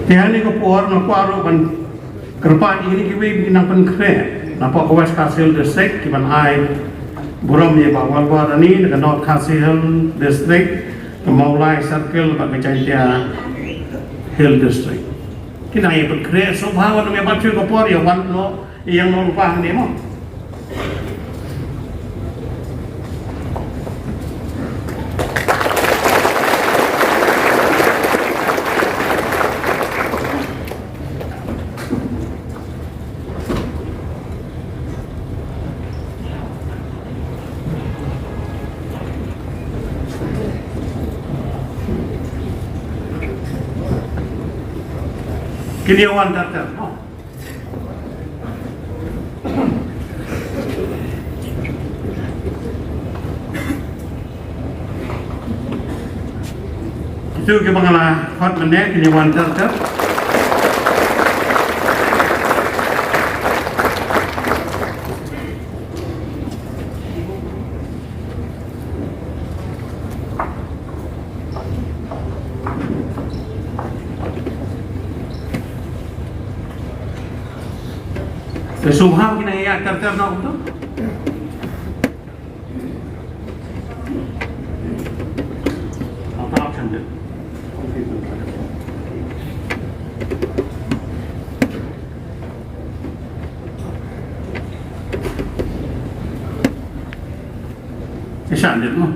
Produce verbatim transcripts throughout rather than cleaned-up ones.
Te ha kane ka por nga kwah ruh ban kyrpad ïa kine kiwei ki nongpynkhreh na poh ka West Khasi Hills District ki ban ai burom ïa i Bah Walwa Rani na ka North Khasi Hills District, ka Mawlai Circle bad ka Jaintia Hills District. Ki nang ïa pynkhreh sngewbha wat nym ïa bat shuh ka por, ïa wan noh ïa ïeng noh lypa hangne mo. Kin ïa wan ter ter mo. Kito kiba nga la khot mynne kin ïa wan ter ter. Te sngewbha kin ïa ter ter noh to. Te sha dit mo.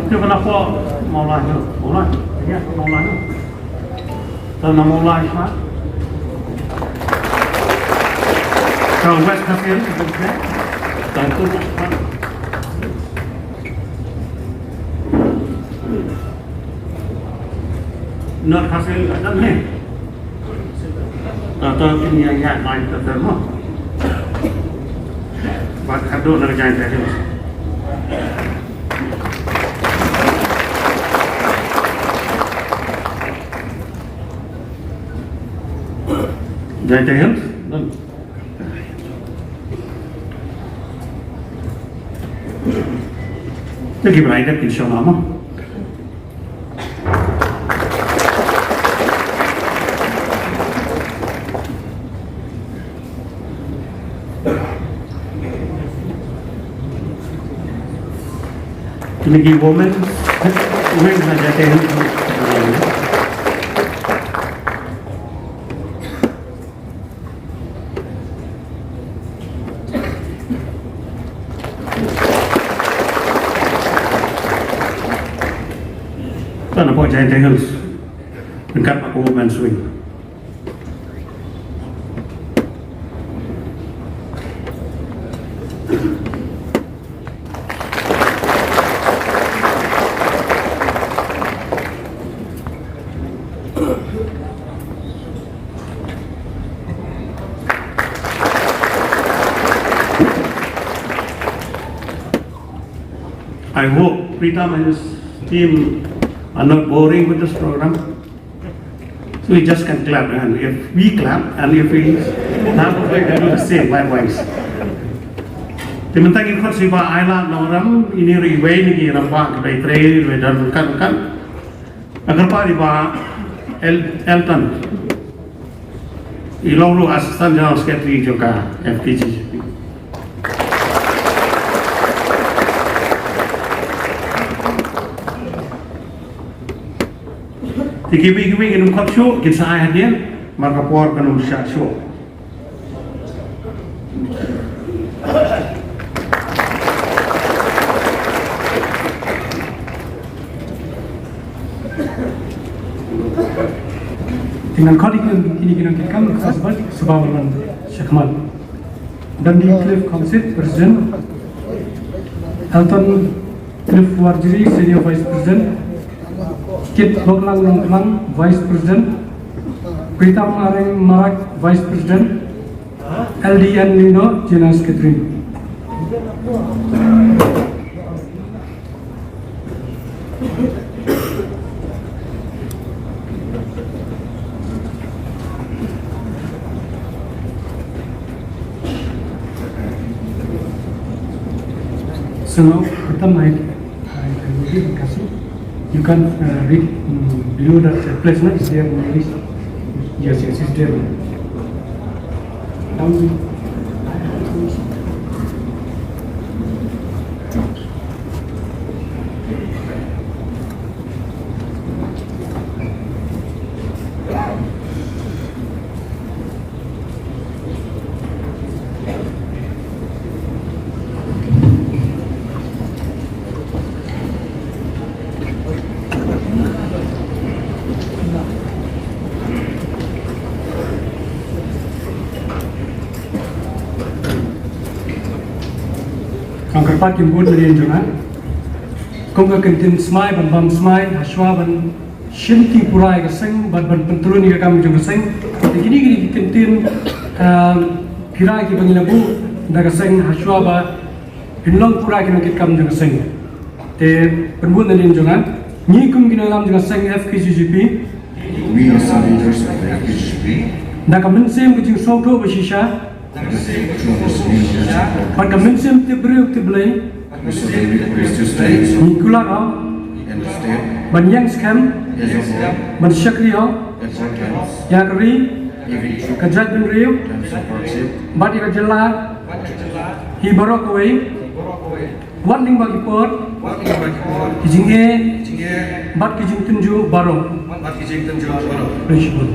Te ba na pho Mawlai no, Mawlai, ïa Mawlai no. Te na Mawlai sha. Ka West Khasi Hills, ka West Khasi Hills. North Khasi Hills, ka dang ne. Ta ta kin ïa ïa line ta ta mo. Bad haduh na ka Jaintia Hills. Jaintia Hills. Te ki bride kin shong mo. Kine ki women wing na Jaintia Hills. Tang na pdeng Jaintia Hills. Ryngkat bad ka Women's Wing. I hope Pritam and his team are not boring with this program. So we just can clap, and if we clap, and if we clap, we can do the same likewise. Te mynta ngin khot ïa i Bah Ailad Nongrum, ine ruh iwei na ki rangbah kiba ïatrei, iwei don ryngkat ryngkat. Nga kyrpad ïa i Bah El-, Elton. I long ruh Assistant General Secretary jong ka F K J G P. Te kiwei kiwei kin ym khot shuh, kin sa ai hadien, namar ka por kan ym shah shuh. Te ngan khot ïa kine, kine, kine ki kam, ka sbak, sbak ngan shakhmat. Dundee Cliff Khongsit, President. Elton Cliff Warjri, Senior Vice President. Kit Boklang Nongklang, Vice President. Pritam Areng Marak, Vice President, L D N Lyngdoh, General Secretary. So now, Pritam, I, I, I will read in Khasi. You can, uh, read, mm, below that, uh, place, no? Is there in English? Yes, yes, it's there. Down. Kong kyrpad kim bun ïa jong nga. Kum ka kyntien smai ban bam smai, hashwa ban shim ki pura ïa ka seng, bad ban pyntylun ïa ka kam jong ka seng. Te kine kine ki kyntien, ah, pura kiba ngi la buh da ka seng, hashwa ba pynlong pura ki nongkitkam jong ka seng. Te pynbun nadien jong nga. Ngi kum ki nongïalam jong ka seng F K J G P. We as the leaders of the F K J G P. Da ka mynsiem ka jingsngewthuh ba shisha. Bad ka mynsiem tip briew tip Blei. Ngi kular hok ban ïeng skhem, ban shakri hok ïa ka ri, ka jaitbynriew bad ïa ka jylla hi baroh kawei. Wat lyngba ki por, ki jingeh bad ki jingtynjuh baroh. Khublei shibun.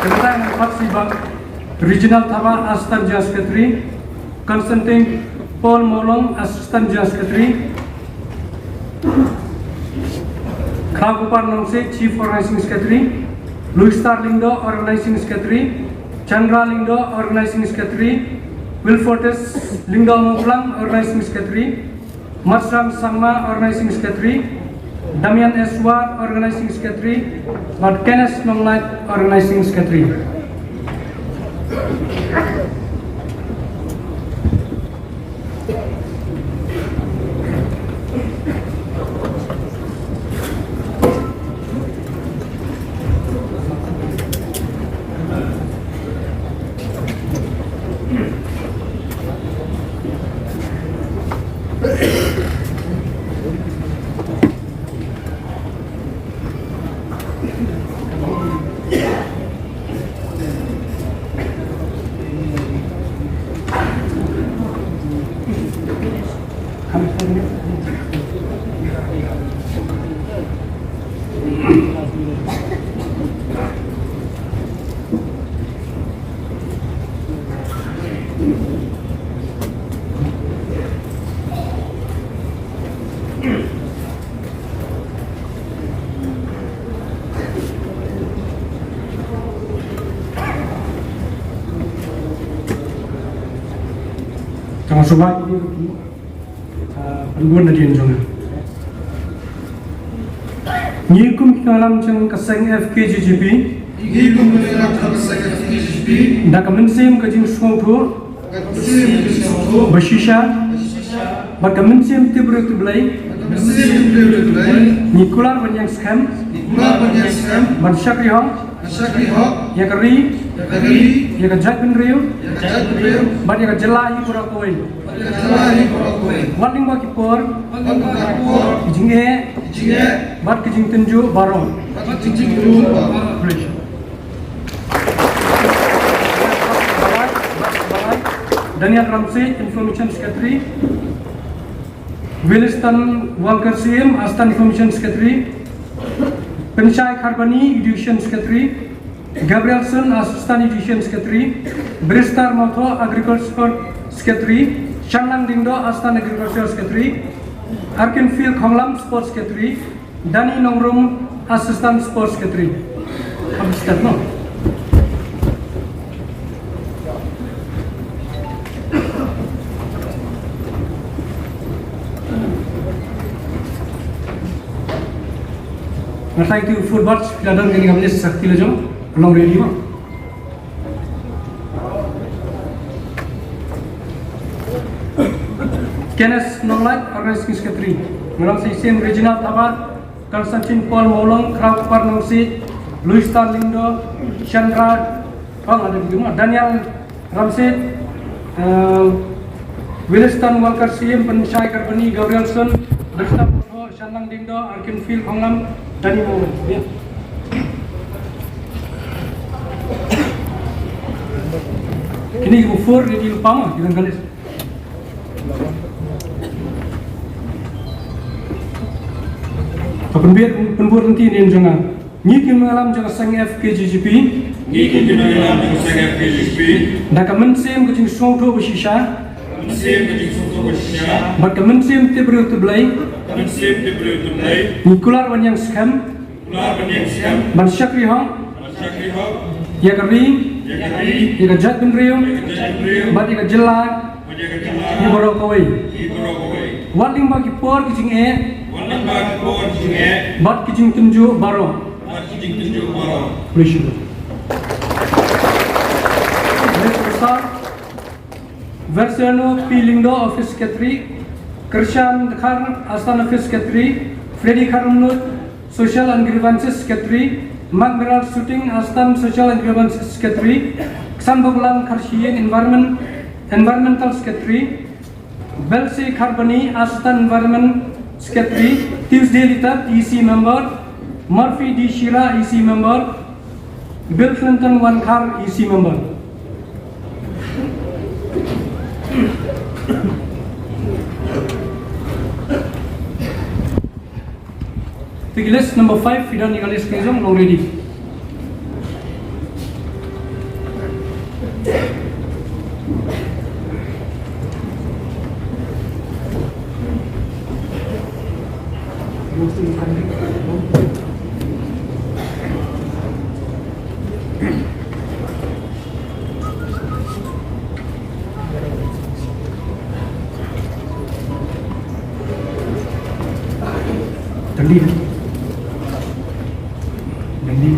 Kynthei ngan pat shu ïa Regional Thabah Assistant General Secretary, Constantine Paul Mawlong Assistant General Secretary, Khlaw Kupar Nongsiej Chief Organizing Secretary, Louis Star Lyngdoh Organizing Secretary, Chandra Lyngdoh Organizing Secretary, Wilfortis Lyngdoh Mawphlang Organizing Secretary, Matsram Sangma Organizing Secretary, Damian S War Organizing Secretary, bad Kenneth Nonglait Organizing Secretary. Tang subai. Ah, pynbun nadien jong nga. Ngi kum ki nongïalam jong ka seng F K J G P. Ngi kum ki nongïalam jong ka seng F K J P. Da ka mynsiem ka jingsngewthuh. Ka mynsiem ka jingsngewthuh. Ba shisha. Ba shisha. Bad ka mynsiem tip briew tip Blei. Bad ka mynsiem tip briew tip Blei. Ngi kular ban ïeng skhem. Ngi kular ban ïeng skhem. Ban shakri hok. Ban shakri hok. Ïa ka ri. Ïa ka ri. Ïa ka jaitbynriew. Ïa ka jaitbynriew. Bad ïa ka jylla hi baroh kawei. Bad ïa ka jylla hi baroh kawei. Wat lyngba ki por. Wat lyngba ki por. Ki jingeh. Ki jingeh. Bad ki jingtynjuh baroh. Bad ki jingtynjuh baroh. Please. Daniel Ramsey, Information Secretary. Williston Walker Syiem, Assistant Information Secretary. Pynshai Kharbani, Education Secretary. Gabrielson, Assistant Education Secretary. Bristar Mawthoh, Agriculture Secretary. Shanlang Dingdoh, Assistant Agriculture Secretary. Arkinfield Khonglam, Sports Secretary. Dani Nongrum, Assistant Sports Secretary. Assistant, no? Nga tharai tu full batch phi la don kane ka list sa kti la jong. Long ready mo. Kenneth Nonglait, Organizing Secretary. Nongshong shisien Reginald Thabat, Constantine Paul Mawlong, Kraw Kpar Nongsiej, Louis Star Lyngdoh, Chandra, oh, nga ada di rumah, Daniel Ramsit, eh, Williston Walker Syiem, Pynshai Karbani, Gabrielson, Dexter Mawthoh, Shanlang Diengdoh, Arkinfield Khonglam, Danny Mawlong. Ya. Kine ki four ready lypa mo, kita kali. Ka pynbeit, pynbor lynti ïa ine jong nga. Ngi ki nongïalam jong ka seng F K G G P. Ngi ki nongïalam jong ka seng F K G G P. Da ka mynsiem ka jingsngewthuh ba shisha. Mynsiem ka jingsngewthuh ba shisha. Bad ka mynsiem tip briew tip Blei. Mynsiem tip briew tip Blei. Ngi kular ban ïeng skhem. Kular ban ïeng skhem. Ban shakri hok. Ban shakri hok. Ïa ka ri. Ïa ka ri. Ïa ka jaitbynriew. Ïa ka jaitbynriew. Bad ïa ka jylla. Bad ïa ka jylla. Hi baroh kawei. Hi baroh kawei. Wat lyngba ki por ki jingeh. Wat lyngba ki por ki jingeh. Bad ki jingtynjuh baroh. Bad ki jingtynjuh baroh. Khublei shibun. Next, Versiano P Lyngdoh, Office Secretary, Krishan Dkhar, Assistant Office Secretary, Freddy Kharumnuid, Social and Grievances Secretary, Macmiral Shooting, Assistant Social and Grievances Secretary, Ksanboklang Kharshiing, Environment, Environmental Secretary, Belsi Kharbani, Assistant Environment Secretary, Tuesday Lita, E C member, Murphy D Shira, E C member, Bill Clinton Wankhar, E C member. Te ki list number five, phi don ïa ka list ka jong, long ready. Dandi. Dandi.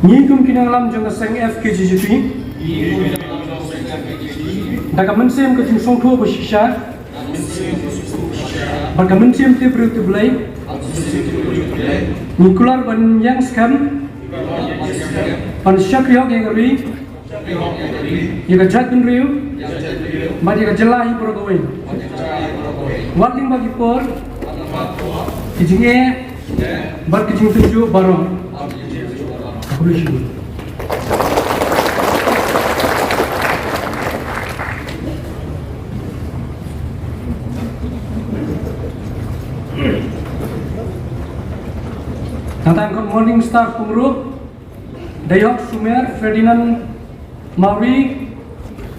Ngi kum ki nongïalam jong ka seng F K G G P, da ka mynsiem ka jingsngewthuh ba shisha bad ka mynsiem tip briew tip Blei, ngi kular ban ïeng skhem ban shakri hok ïa ka ri, ïa ka jaitbynriew bad ïa ka jylla hi baroh kawei. Wat lyngba ki por ki jingeh bad ki jingtynjuh baroh. Khublei shibun. Nangta ka Morning Star Pyngrope, Dayok Sumer, Ferdinand Mawrie,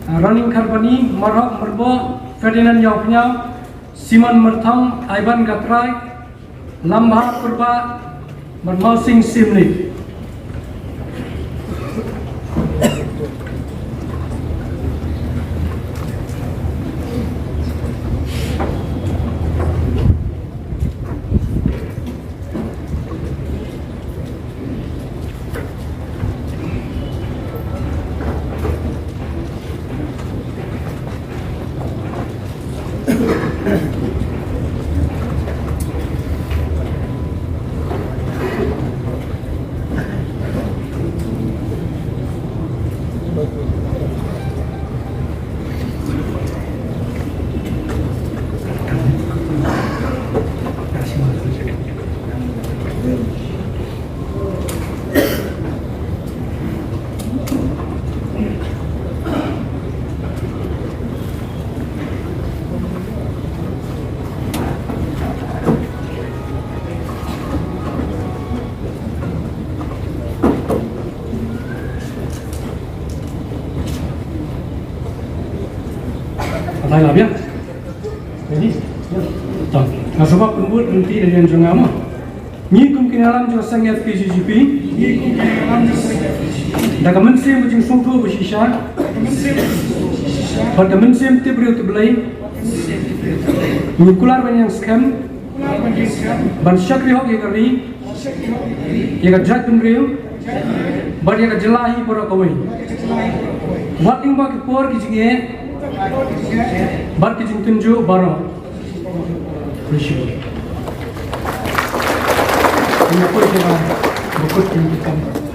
Roning Kharbani, Marhok Myrboh, Ferdinand Ïawphniaw, Simon Myrthong, Ivan Gatrai, Lambha Kurbah, bad Mawsing Syiemlieh. Lai la biang. Ready? To. Nga sngewbha pynbud lynti da ïing jong nga mo. Ngi kum ki nongïalam jong ka seng F K J G P. Da ka mynsiem ba jingsngewthuh ba shisha. Bad ka mynsiem tip briew tip Blei. Ngi kular ban ïeng skhem. Ban shakri hok ïa ka ri. Ïa ka jaitbynriew. Bad ïa ka jylla hi baroh kawei. Wat lyngba ki por ki jingeh. Bad ki jingtynjuh baroh. Appreciate. Ïa poi sha ba kut ki kam.